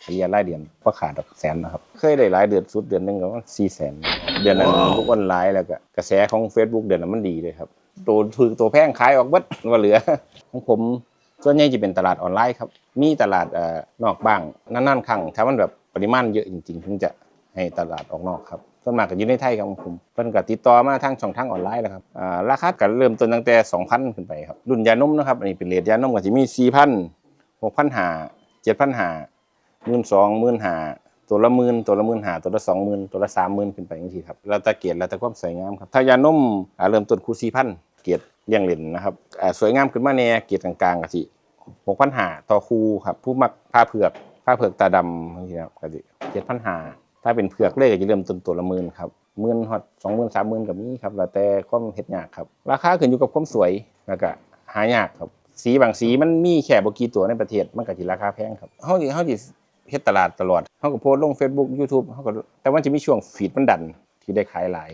ສະເລ່ຍລາຍເດືອນບໍ່ຂາດດອກແສນນະຄັບ. ເຄີຍໄດ້ຫຼາຍເດືອນສຸດເດືອນໜຶ່ງກໍປະມານສີ່ແສນ. ເດືອນນັ້ນບຸກອອນລາຍ ແລ້ວກໍກະແສຂອງເຟສບຸກເດືອນນັ້ນມັນດີເລີຍຄັບ. ໂຕຖືກໂຕແພງຂາຍອອກເບິດບໍ່ເຫຼືອ. ຂອງຜົມສ່ວນໃຫຍ່ຈະເປັນຕະຫຼາດອອນລາຍຄັບ. ມີຕະຫຼາດ ເອີ ນອກບ້າງ ນານໆຄັ້ງ ຖ້າມັນແບບປະລິມານເຍອະຈິງໆ ເຖິງຈະໃຫ້ຕະຫຼາດອອກນອກຄັບ. ສ່ວນມາກກໍຢູ່ໃນໄທຂອງຜົມ. ເພິ່ນກໍຕິດຕໍ່ມາທາງຊ່ອງທາງອອນລາຍແລ້ວຄັບ. ອາ ລາຄາກໍເລີ່ມຕົ້ນຕັ້ງແຕ່ສອງພັນຂຶ້ນໄປຄັບ. ລຸ້ນຢານົມນະຄັບ ອັນນີ້ເປັນເຣດຢານົມ ກໍຊິມີສີ່ພັນ ຫົກພັນຫ້າ ເຈັດພັນຫ້າ ໝື່ນສອງ ໝື່ນຫ້າ ໂຕລະໝື່ນ ໂຕລະໝື່ນຫ້າ ໂຕລະສອງໝື່ນ ໂຕລະສາມໝື່ນຂຶ້ນໄປຈັ່ງຊີ້ຄັບ. ແລ້ວແຕ່ເກຣດ ແລ້ວແຕ່ຄວາມສວຍງາມຄັບ. ຖ້າຢານົມ ອາ ເລີ່ມຕົ້ນຄູ່ສີ່ພັນ ເກຣດລ້ຽງເຫຼັ້ນນະຄັບ ອາ ສວຍງາມຂຶ້ນມາແດ່ ເກຣດກາງໆ ກໍຊິຫົກພັນຫ້າຕໍ່ຄູ່ຄັບ. ຜູ້ມັກພາເຜືອກ ພາເຜືອກຕາດຳຈັ່ງຊີ້ນະຄັບ ກໍຊິເຈັດພັນຫ້າ. ຖ້າເປັນເຜືອກເລີຍກໍຈະເລີ່ມຕົ້ນໂຕລະໝື່ນຄັບ ໝື່ນຮອດສອງໝື່ນ ສາມໝື່ນກໍມີຄັບ ແລ້ວແຕ່ຄວາມເຮັດຍາກຄັບ. ລາຄາຂຶ້ນຢູ່ກັບຄວາມສວຍ ແລ້ວກໍຫາຍາກຄັບ. ສີບາງສີມັນມີແຄ່ບໍ່ກີ່ຕົວໃນປະເທດ ມັນກໍຊິລາຄາແພງຄັບ. ເຮົາ ເຮົາຊິເຮັດຕະຫຼາດຕະຫຼອດ ເຮົາກໍໂພສລົງເຟສບຸກ ຢູທູບ ເຮົາກໍ ແຕ່ມັນຈະມີຊ່ວງຟີດມັນດັນທີ່ໄດ້ຂາຍຫຼາຍ.